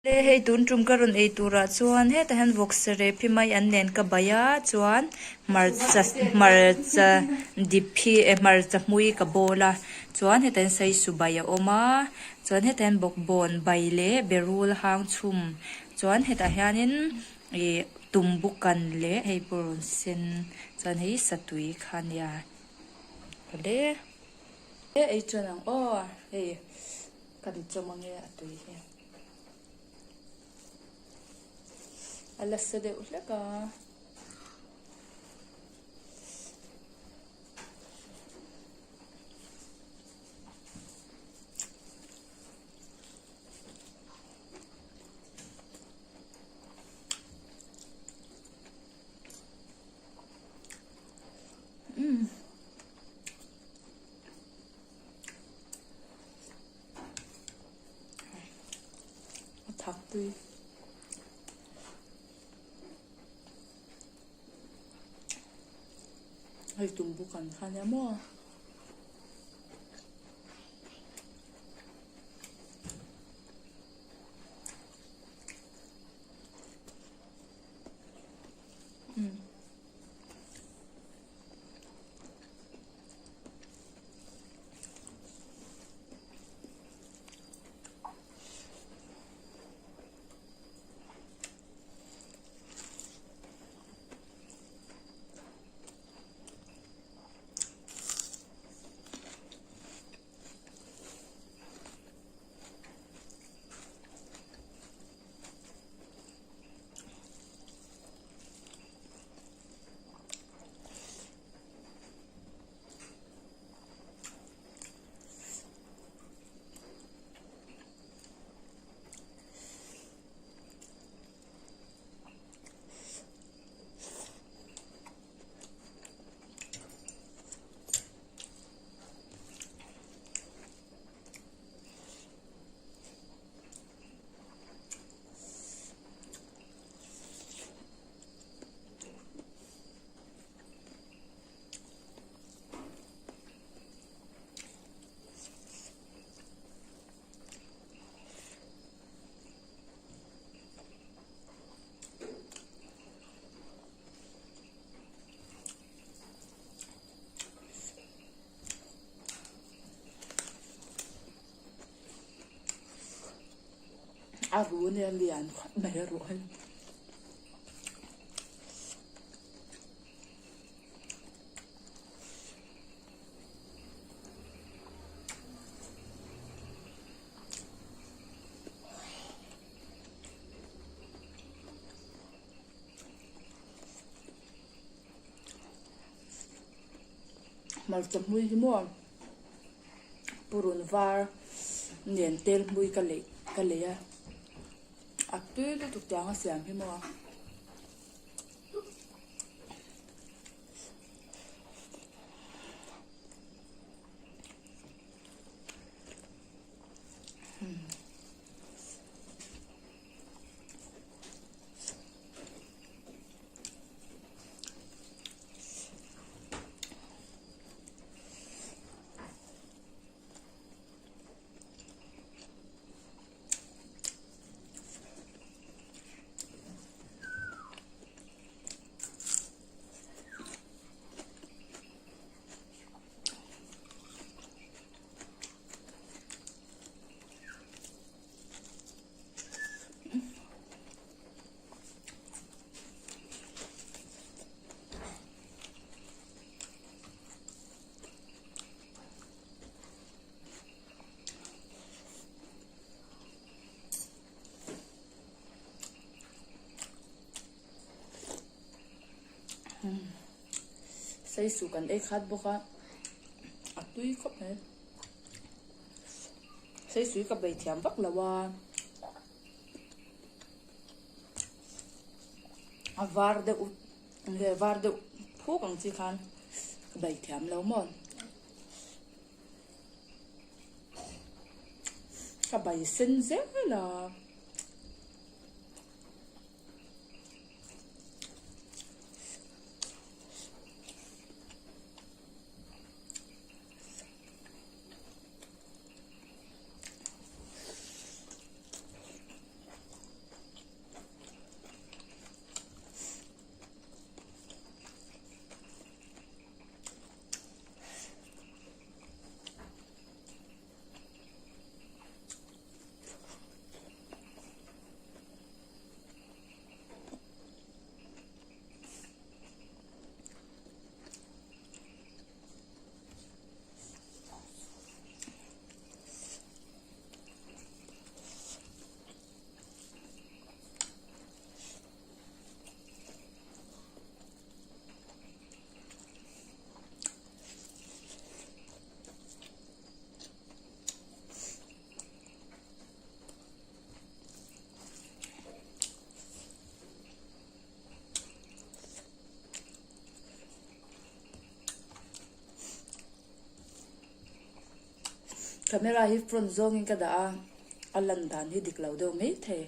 Le hei tun tum ka rawn ei turah chuan hetah hian vawksa rep hi mai an nen ka bai a chuan hmarcha hmarcha dip hi eh hmarcha hmui ka bawl a chuan hetah hian saisu bai a awm a chuan hetah hian bawkbawn bai leh berul hang chhum chuan hetah hianin ih tumbu kan leh hei purun sen chuan hei satui kha a nia awle ei chuan ang aw hei kan chawm ange a tui hi. A la sa deuh hlek a. Umm. A thak tui. Hei tumbu kan kha nia maw. Umm. A ru nia lian khawp mai a ruh hi. Hmarcha hmui hi maw purun var nen tel hmui ka lei ka lei a a tui lutuk tiang a siam hi maw. Saisu kan ei khat bawk a, a tui khawp mai. Saisui ka bei thiam vak lo a, a var deuh nge var deuh phuk ang chi khan ka bei thiam lo maw. Ka bai sen zel a. Camera hi front zawngin ka dah a, a lan dan hi dik lo deuh maithei.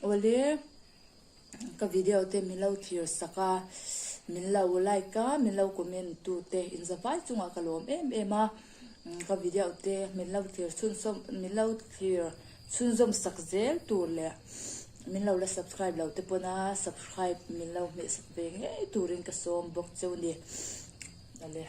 Awle ka video te min lo thlir sak a, min lo like a, min lo comment tu te in zavai chungah ka lawm em em a, ka video te min lo thlir chhunzawm min lo thlir chhunzawm sak zel tur leh min lo la subscribe lo te pawn a subscribe min lo hmeh sak ve ngei turin ka sawm bawk cheu ni. Awle.